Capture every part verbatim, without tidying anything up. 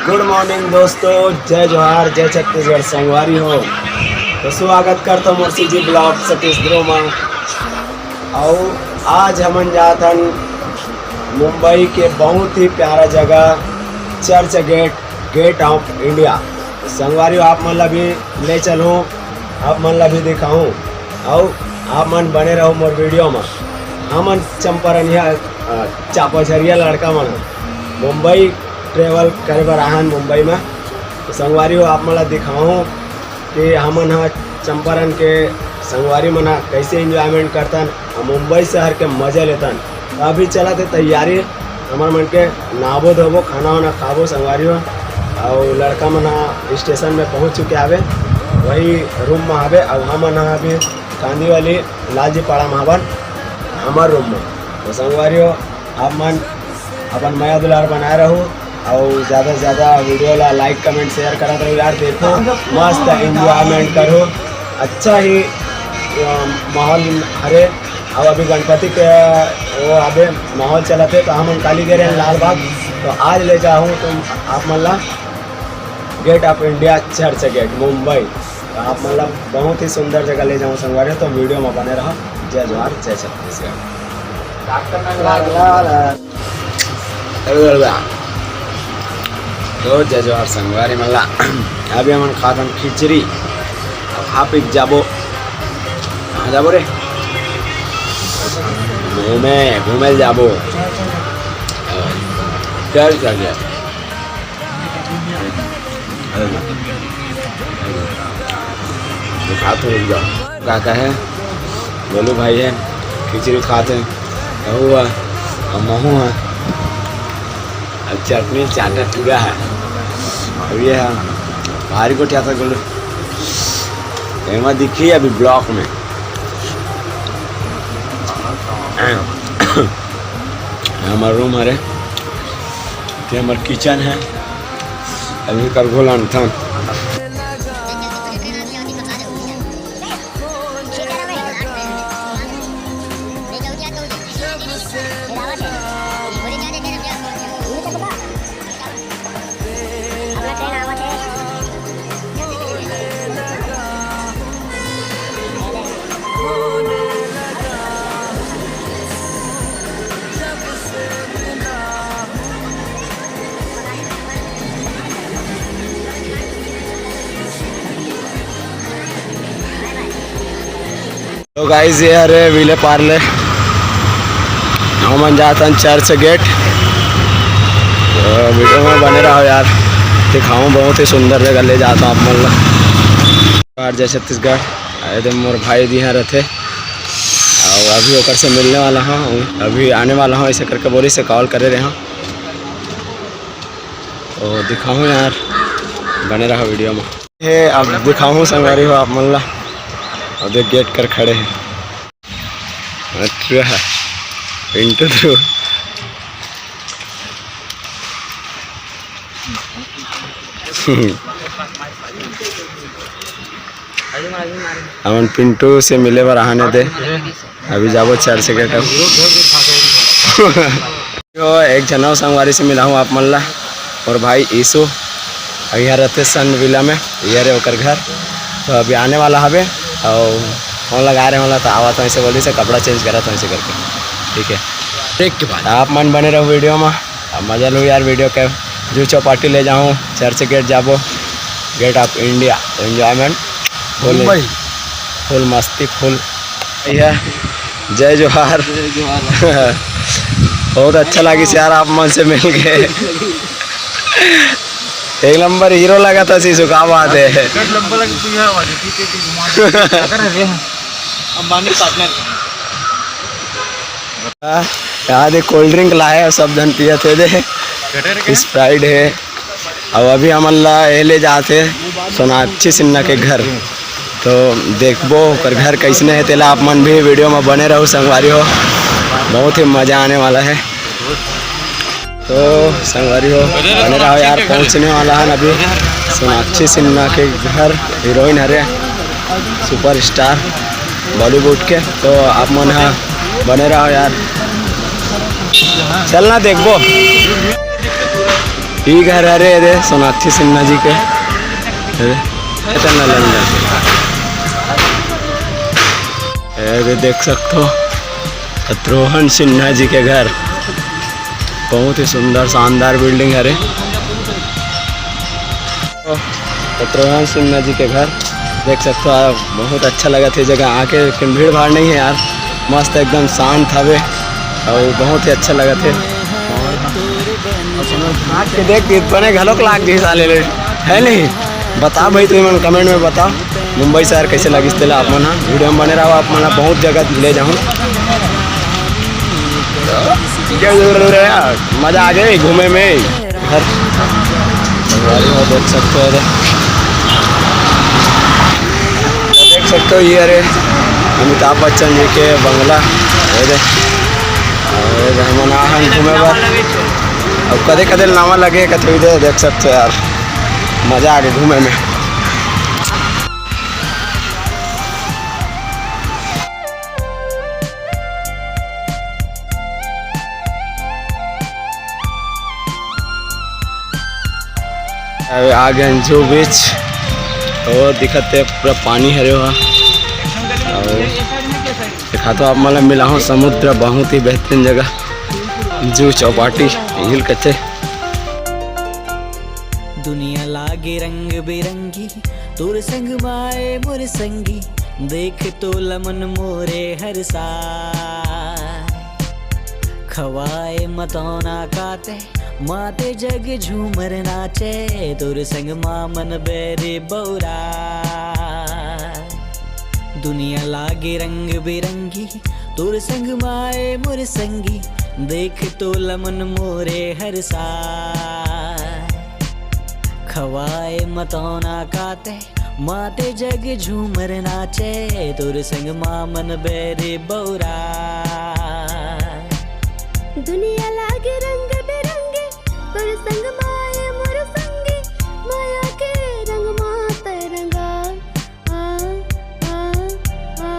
गुड morning दोस्तों, जय जोहार, जय छत्तीसगढ़ संगवारी हो। तो स्वागत करता हूँ मोर सीजी ब्लॉग सतीश ध्रुव मा। अउ आज हमन जात हन मुंबई के बहुत ही प्यारा जगह Churchgate, gate of India. संगवारी हो, आप मन ला भी ले चलूँ, आप मन ला भी दिखाऊँ। अउ आप मन बने रहो मोर वीडियो मा। हमन चंपारण या, अ, चापाझरिया लड़का मन मुंबई ट्रेवल करे बर आहन मुंबई में। तो संगवारी हो, आप मन ला दिखाहूँ कि हमन ह चंपारण के संगवारी मन ह कैसे एंजॉयमेंट करतन, अउ मुंबई शहर के मजा लेतन। तो अभी चलत हे तैयारी, हमर मन के नहाबो धोबो, खाना वाना खाबो संगवारी हो। अउ लड़का मन ह स्टेशन में पहुँच चुके हवे, वही रूम में हवे। अउ हमन ह अभी कांदी वाली लालजी पाड़ा में हवन, हमर रूम में। तो संगवारी हो, आप मन अपन मया दुलार बनाए रहू, अउ ज़्यादा से ज़्यादा वीडियो ला लाइक, कमेंट, शेयर करत रहू यार। देखो, मस्त एंजॉयमेंट करो, अच्छा ही, अ, माहौल हरे। अब अभी गणपति के वो अबे माहौल चलत हे, तो हमन काली गे रहे लाल बाग, तो आज ले जाहूँ तुम आप मन ला gate of India Churchgate Mumbai. तो आप मन ला बहुत ही सुंदर जगह ले जाऊँ संगवारी हो, तो वीडियो में बने रहो। जय जोहार, जय छत्तीसगढ़। तो जय जोहार संगवारी मन ला। अभी हमन खात हन खिचड़ी, अब खा पी के जाबो। कहाँ जाबो रे? घूमे, घूमे ल जाबो। चल, चल, चल। दिखात हूँ एकदम। काका है, गोलू भाई है, खिचड़ी खात है, कहू है, हम महू है। अब चटनी चाटा पूरा है। अब ये है, भारी गोठिया था गोलू। एमा दिखी अभी ब्लॉक में। हमारा रूम हरे, ये हमारा किचन है। अभी कर घोल आनथन। तो गाइस, ये हरे विले पार्ले, हमन जात हन चर्च गेट। तो वीडियो में बने रहो यार, दिखाऊँ, बहुत ही सुंदर जगह ले जाता हूँ आप मन ला। जोहार, जय छत्तीसगढ़। आए दे मोर भाई जी यहाँ रहते, और अभी ओकर से मिलने वाला हूँ, अभी आने वाला हूँ, ऐसे करके बोली से कॉल करे रहे हूँ। तो दिखाऊँ यार, बने रहो वीडियो में। हे, अब दिखाहूँ संगवारी हो आप मन ला। अब देख गेट कर खड़े हैं। अच्छा, पिंटू तो। हमन पिंटू से मिले बर आने दे। अभी जाबो चर्च गेट अब। यो एक झन अउ संगवारी से मिलाहूँ आप मन ला, मोर भाई यीशु, अउ यहाँ रहते सन विला में, ये रे ओकर घर। तो अभी आने वाला हवे, अउ फोन लगा रहे होला, तो आवत हूँ ऐसे बोली से कपड़ा चेंज करत हूँ ऐसे करके, ठीक है। ब्रेक के बाद आप मन बने रहो वीडियो में, अब मजा लो यार वीडियो के। जू चौपाटी ले जाऊँ, चर्च गेट जाबो, गेट ऑफ इंडिया, एंजॉयमेंट फुल, मुंबई। फुल मस्ती, फुल। भैया, जय जोहार। जय जोहार। बहुत अच्छा लगिस यार, आप मन से मिल के। एक नंबर हीरो लगा था शीशु, का बात है। एक नंबर लगा तू, यहाँ वाली, ठीक है, तू घुमा दे। अगर है, अंबानी पार्टनर। हाँ, यहाँ दे कोल्ड ड्रिंक लाए, सब जन पियत हे दे। स्प्राइट है। अब अभी हमन ला ये ले जात हे सोनाक्षी सिन्हा के घर, तो देखबो ओकर घर कैसने हे, तेला आप मन भी वीडियो में बने रहो संगवारी हो, बहुत ही मजा आने वाला है। तो संगवारी हो, बने रहो यार, पहुंचने वाला है अभी सोनाक्षी सिन्हा के घर, हीरोइन हरे सुपरस्टार बॉलीवुड के, तो आप मन हा बने रहो यार, चलना देखबो। ये घर हरे, अरे सोनाक्षी सिन्हा जी के, अरे इतना लंदन। अरे देख सकते हो, शत्रुघ्न सिन्हा जी के घर, बहुत ही सुंदर शानदार बिल्डिंग हरे। शत्रुघ्न सिन्हा जी के घर देख सकते हो आप, बहुत अच्छा लगत हे जगह आके, लेकिन भीड़ भाड़ नहीं है यार, मस्त एकदम शांत हवे और बहुत ही अच्छा लगत हे। आँख के देख के बने घलोक लाग जही साले ले, है नहीं? बता भाई, तुम मन कमेंट में बता, मुंबई शहर कैसे लगिस तेला आप मन ह। वीडियो में बने रहो, आप मन ह बहुत जगह ले जाहूँ। क्या जरूर है यार, मजा आ गए घूमे में। घर, संगवारी हो, देख सकते हो इधर। देख सकते हो ये, अरे अमिताभ बच्चन जी के बंगला, ये दे। और हमन आ हन घूमे बर। अब कदे कदे नावा लगे कतई दे, देख सकते हो यार, मजा आ गए घूमे में। अबे आ गए हैं जूहू बीच। और दिखत हे पूरा पानी हरे हुआ। और दिखा तो आप मन ला मिलाहूँ समुद्र, बहुत ही बेहतरीन जगह, जूहू चौपाटी हिल कथे। दुनिया लागे रंग बिरंगी, तोर संग माए मोर संगी, देख तो लमन मोरे हर सा। खवाए मतौना काते, माते जग झूमर नाचे, तोर संग मा मन बैरी बौरा। दुनिया लागे रंग बिरंगी, तोर संग माए मोर संगी, देख तो लमन मोरे हर सा। खवाए मतौना काते, माते जग झूमर नाचे, तोर संग मा मन बैरी बौरा। दुनिया लागे रंग बिरंगे, तोर संग माए मोर संगी, माया के रंग मात रंगा। आ, आ, आ।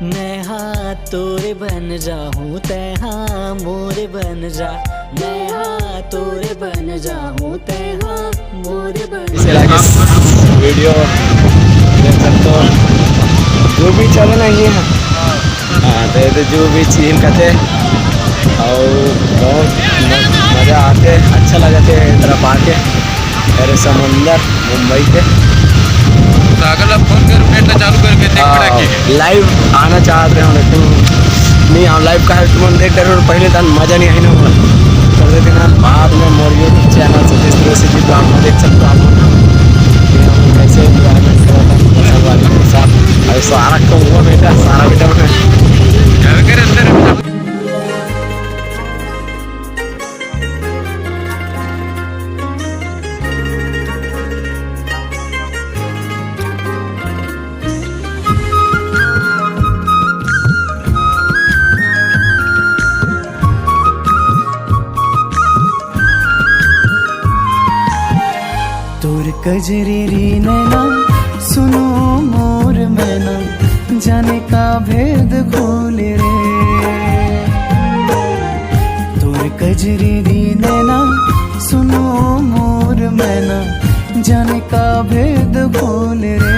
मैं हा तोरे बन जाहूँ, तै हा मोरे बन जा। मैं हा तोरे बन जाहूँ, तै हा मोरे बन कैसे जा। लगे वीडियो, देख सकते हो, जूहू बीच चले ना ये है। हाँ, तो ये तो जूहू बीच हिल कथे, और बहुत म-, मजा आते, अच्छा लगते है इस तरफ आके। अरे समंदर मुंबई के। सागर ला फोन कर, नेट ला चालू करके देख हाँ, रखे हैं। लाइव आना चाहते हैं, लेकिन नहीं, हम लाइव का है, तुम देख डरो, पहले तन मजा नहीं आई ना हुआ। कर देते ना, बाद में मोर YouTube चैनल से जिस तरह से भी आप देख सकते हो, आप लोग कि हम कैसे environment करा था, संगवारी के साथ। अरे सारा कहूँगा बेटा, सारा बेटा मैं। घर के अंदर तोर कजरेरी नैना, सुनो मोर मैना, जाने का भेद खोले रे। तोर कजरेरी नैना, सुनो मोर मैना, जाने का भेद खोले रे।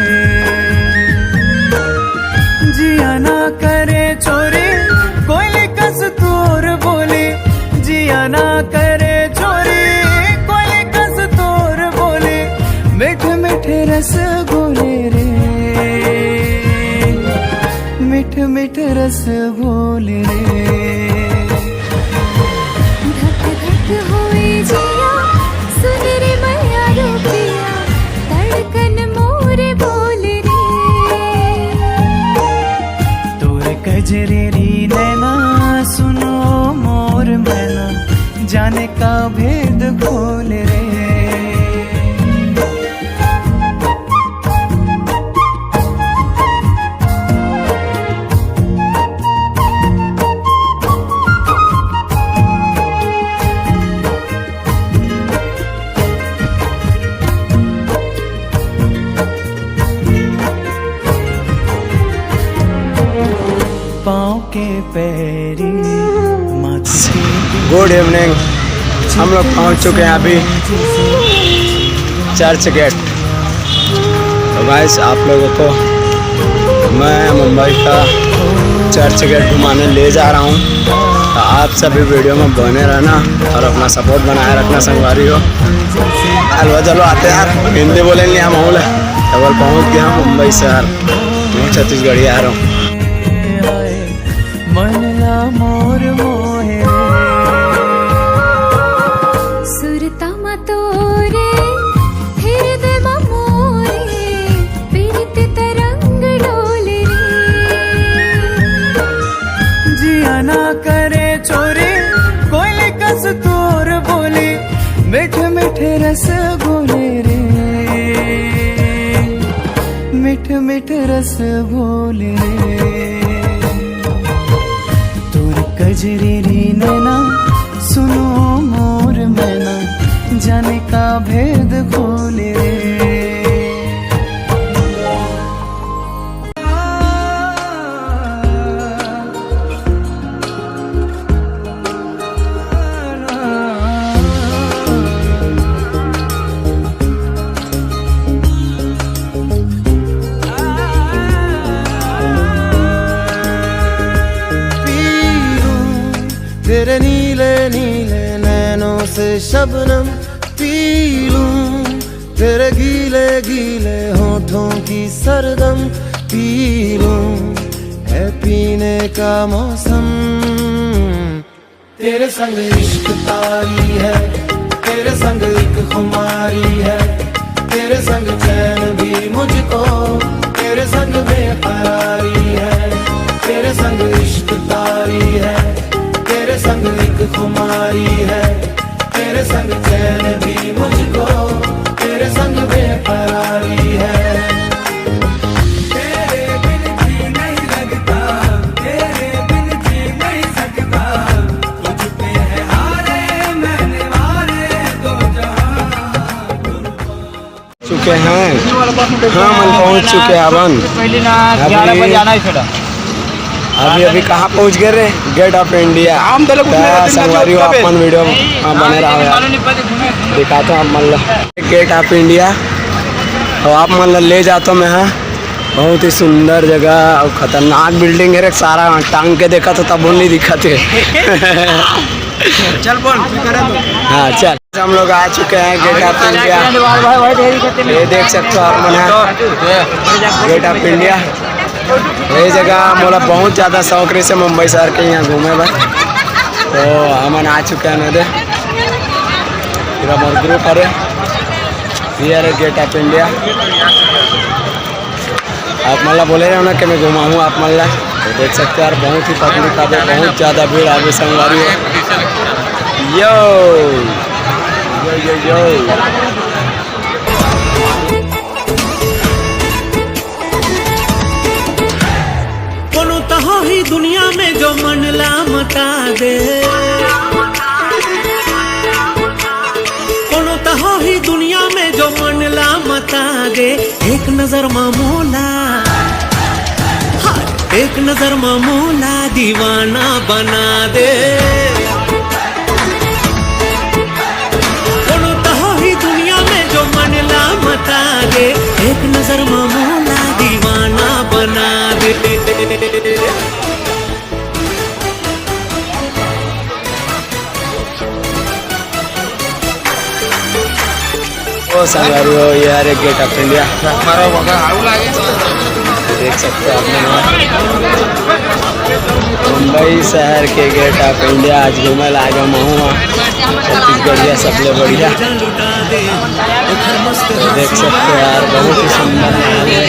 जिया ना करे चोरी, कोयली कस तोर बोली, जिया ना करे चोरी, कोयली कस तोर बोली, मीठ मीठ रस घोले रे, मीठ मीठ रस घोले रे। धक धक होए जिया, सुन रे मैया रो पिया, धड़कन मोरे बोल रे। तोर कजरेरी नैना, सुनो मोर मैना, जाने का भेद खोल रे। पाँव के पैरी, माथ के गुड इवनिंग। हम लोग पहुंच चुके हैं अभी चर्च गेट। तो गाइस, आप लोगों को मैं मुंबई का चर्च गेट घुमाने ले जा रहा हूँ। तो आप सभी वीडियो में बने रहना और अपना सपोर्ट बनाए रखना संगवारी हो। चलो चलो आते यार, हिंदी बोलेंगे हम हूँ। डबल पहुँच गया मुंबई शहर, मैं छत्तीसगढ़ी आ रहा हूँ। मन ला मोर मोहे। सुरता म तोरे, हृदय म मोरे, पीरित तरंग डोले रे। जिया ना करे चोरी, कोयले कस तोर बोली, मीठ मीठ रस घोले रे। मीठ मीठ रस घोले रे। तोर कजरेरी नैना, सुनो मोर मैना, जाने का भेद खोले रे। पी लूं तेरे नीले नीले नैनों से शबनम, पी लूं तेरे गीले गीले होठों की सरगम, पी लूं है पीने का मौसम। तेरे संग इश्क तारी है, तेरे संग एक खुमारी है, तेरे संग चैन भी मुझको, तेरे संग बेकरारी है। तेरे संग इश्क तारी है, तेरे संग एक खुमारी है, तेरे संग चैन भी मुझको, तेरे संग बेकरारी है। तेरे बिन जी नहीं लगता, तेरे बिन जी नहीं सकता। चुके हैं। हाँ, मन पहुंच चुके हैं अपन। पहले ना अभी ग्यारह बजे आना है थोड़ा। अभी अभी कहाँ पहुंच गए रे? Gate of India. हम तो लोग उतने रहते हैं, संगवारी हो, अपन वीडियो हाँ बने रहो यार। दिखाता हूँ आप मन ला गेट ऑफ इंडिया। और आप मन ला ले जाता हूँ मैं, हाँ। बहुत ही सुंदर जगह और खतरनाक बिल्डिंग है रे। सारा टांग के देखा तो तब नहीं दिखा थे। चल बोल, तू करे तो। हाँ चल। हम लोग आ चुके हैं गेट ऑफ इंडिया। ये देख सकते हो आप मन, गेट ऑफ इंडिया। ये जगह मोला बहुत ज्यादा शौक रहिसे मुंबई शहर के यहाँ घूमे बर। तो हमन आ चुके हैं नदे, पूरा मोर ग्रुप हरे। ये हरे गेट ऑफ इंडिया। आप मन ला बोले रहे हो ना कि मैं घुमाऊँ आप मन ला, तो देख सकते हो यार, बहुत ही पब्लिक आवे, बहुत ज्यादा भीड़ आवे संगवारी हो। यो, यो, यो, यो। कोनो तहो ही दुनिया में जो मन ला मता दे, कोनो तहो ही दुनिया में जो मन ला मता दे, एक नजर मा मोला, हाय, एक नजर मा मोला दीवाना बना दे। कोनो तहो ही दुनिया में जो मन ला मता दे, एक नजर मा मोला दीवाना बना दे। ओ संगवारी हो, ये हरे गेट ऑफ इंडिया। देख सकते हो आप मन, मुंबई शहर के गेट ऑफ इंडिया। आज घूमे ला आ गया महुआ, छत्तीसगढ़िया सबले बढ़िया। तो देख सकते हो यार, बहुत ही सुंदर महल है।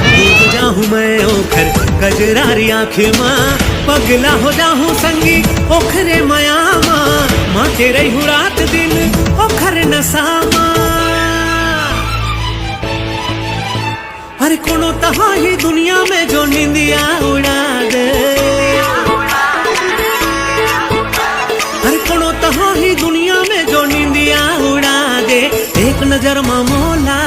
डूब जाहूं मैं ओखर कजरारी आँखी मा, पगला हो जाहूं संगी ओखरे मया मा, मा तेरे हूँ रात दिन ओखर नशा मा। अरे कोनो तहा ही दुनिया में जो निंदिया उड़ा दे, अरे कोनो तहा ही दुनिया में जो निंदिया उड़ा दे, एक नजर मा मोला,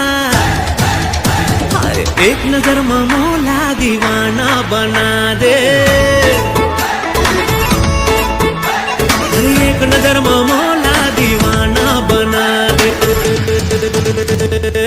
अरे नजर म मोला दीवाना बना दे। अरे एक नजर म